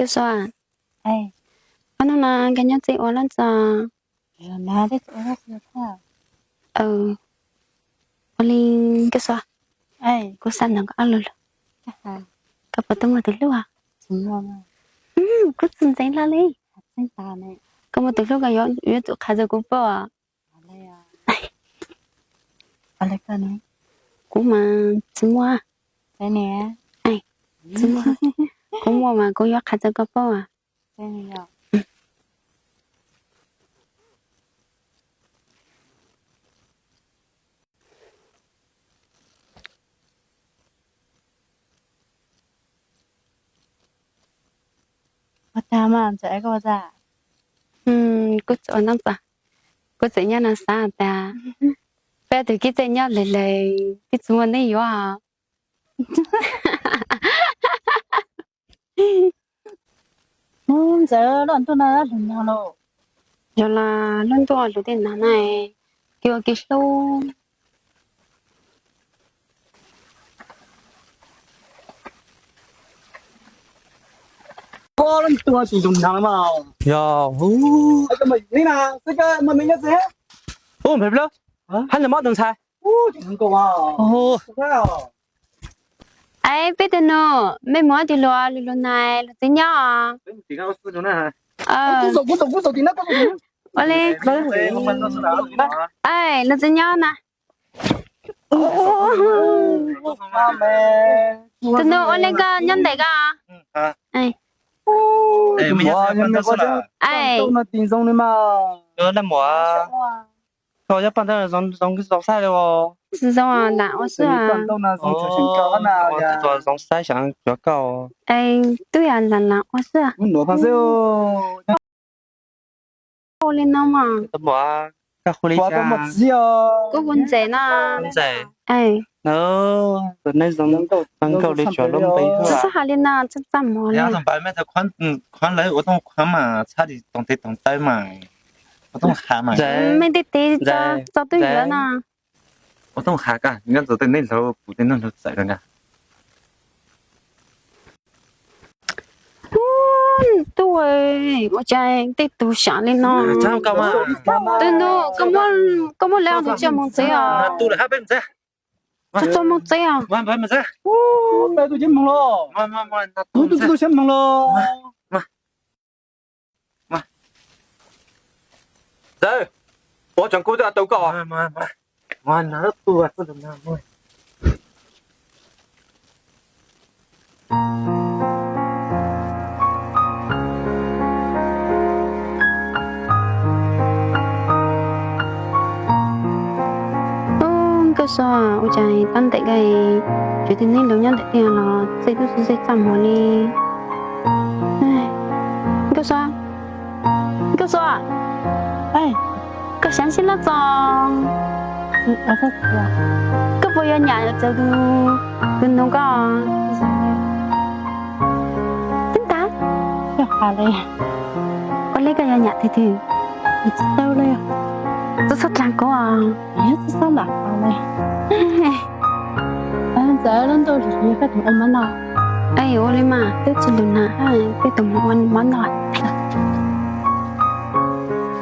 Nkauj Sua, ob hnub no koj nyob tsev ua lub ntxo? Ua li Nkauj Sua, kuv xav nug koj ob lo lus. Koj puas tau muaj tus hlub? Kuv txom ntxeev hlo li. Koj muaj tus hlub koj yuav tsum qha rau kuv paub. Kuv mas tsis muaj. Tsis muaj. Kuv muaj mas kuv yuav qha rau koj paub. Kuv tsis ua nab, kuv tseem nyob no xav tas peb tus kib txawj nyob lig lig twb tsis muaj neeg yuav. Ntxawm, lub ntuj no lug nag los? Yog los lub ntuj lug tej nag na, kev ua kev hlub. Lub ntuj tsis lug nag mas. Yog. Ub, npawg Nplog, hab nws mob tus ntxhais. Es peb tus nus, mej mus ob tug luag, luag lug nag, luag txiv nyob. Ua li, luag txiv nyob na. Tus nus, ua li koj nyob ntawm koj. Koj yuav paj ntaub zoo, zoo xaib li. Zoo lam ua xwb. Zoo xaib xyov cuag koj. Twb yog lam lam ua xwb. Ua li no mas. Koj hu li cas? Kuv hu Ntxes no. Ntxes. Tus neb zoo nkauj li tsuas lub npe. Txhob hais li no, txaj mos li. Khuav lawv ua tooj khuav mas txhab li toog tes toog taw mas. Ua tooj has mas. Mej tej tes txo twb yuav no. Ua tooj has koj, nyob ntawm tej neeg laug kuv tej neeg laug txawm rau nkawd. Tub, ua cas tej tug sam li no? Tus nus, koj muab lawv tus tso mus tsev os. Tso mus tsev os. Ntxawm, ua tseem kuv twb tau koj. Ub, Nkauj Sua, ua cas tab ntawm koj yuav tus neeg laus nyob ntawm tiag los txawj tub txawj txaj muag li. Nkauj Sua, Nkauj Sua, koj xav sib loj txog, koj puas yuav nyam txawv tus nus koj? Tib tas, ua li koj yuav nyam tug twg? Txhob txhob dlaag kuv os. Ntxawm, lub ntuj lug nag koj tus ua mov noj. Ua li mas, twb tsis lug nag, peb tus mus ua mov noj.